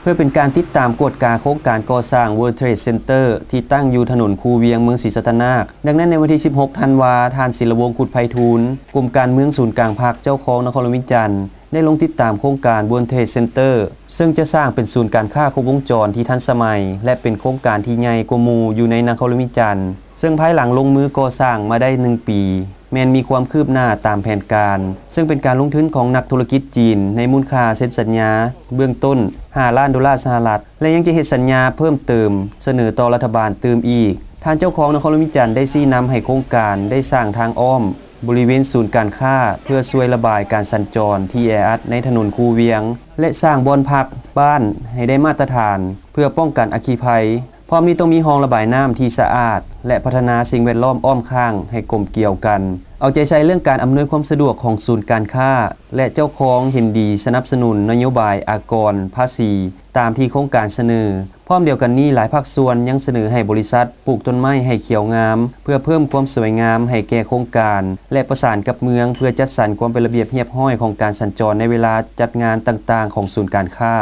ພື່ອເປັນການຕິດຕາມກວດກາໂຄງການກໍ່ສ້າງ World Trade Center ທີ່ຕັ້ງຢູ່ຖະໜົນຄູວຽງ ເມືອງສີສັດຕະນາກ. ດັ່ງນັ້ນ ໃນວັນທີສິບຫົກ ທັນວາ, ທ່ານ ສິລະວົງ ຄຸດໄພທູນ ກົມການເມືອງສູນກາງພັກ ເຈົ້າຄອງນະຄອນຫຼວງວຽງຈັນ ໄດ້ລົງຕິດຕາມໂຄງການ World Trade Center ເຊິ່ງຈະສ້າງເປັນສູນການຄ້າຄົບວົງຈອນທີ່ທັນສະໄໝ ແລະ ເປັນໂຄງການທີ່ໃຫຍ່ກວ່າໝູ່ຢູ່ໃນນະຄອນຫຼວງວຽງຈັນ. ເຊິ່ງພາຍຫຼັງລົງມືກໍ່ສ້າງມາໄດ້ໜຶ່ງປີ, ແມ່ນມີຄວາມຄືບໜ້າຕາມແຜນການ, ເຊິ່ງເປັນການລົງທຶນຂອງນັກທຸລະກິດຈີນໃນມູນຄ່າເຊັນສັນຍາເບື້ອງຕົ້ນຫ້າລ້ານໂດລາສະຫະລັດ ແລະ ຍັງຈະເຮັດສັນຍາເພີ່ມເຕີມສະເໜີຕໍ່ລັດຖະບານຕື່ມອີກ. ທ່ານເຈົ້າຄອງນະຄອນຫຼວງວຽງຈັນໄດ້ຊີ້ນຳໃຫ້ໂຄງການໄດ້ສ້າງທາງອ້ອມບໍລິເວນສູນການຄ້າ ເພື່ອຊ່ວຍລະບາຍການສັນຈອນທີ່ແອອັດໃນຖະໜົນຄູວຽງ ແລະ ສ້າງບ່ອນພັກບ້ານໃຫ້ໄດ້ມາດຕະຖານ ເພື່ອປ້ອງກັນອັກຄີໄພ. ພ້ອມນີ້ຕ້ອງມີຮ່ອງລະບາຍນ້ຳທີ່ສະອາດ ແລະ ພັດທະນາສິ່ງແວດລ້ອມອ້ອມຂ້າງໃຫ້ກົມກຽວກັນ, ເອົາໃຈໃສ່ເລື່ອງການອຳນວຍຄວາມສະດວກຂອງສູນການຄ້າ ແລະ ເຈົ້າຄອງເຫັນດີສະໜັບສະໜູນນະໂຍບາຍອາກອນພາສີຕາມທີ່ໂຄງການສະເໜີ. ພ້ອມດຽວກັນນີ້, ຫຼາຍພາກສ່ວນຍັງສະເໜີໃຫ້ບໍລິສັດປູກຕົ້ນໄມ້ໃຫ້ຂຽວງາມ ເພື່ອເພີ່ມຄວາມສວຍງາມໃຫ້ແກ່ໂຄງການ ແລະ ປະສານກັບເມືອງເພື່ອຈັດສັນຄວາມເປັນລະບຽບຮຽບຮ້ອຍຂອງການສັນຈອນໃນເວລາຈັດງານຕ່າງໆຂອງສູນການຄ້າ.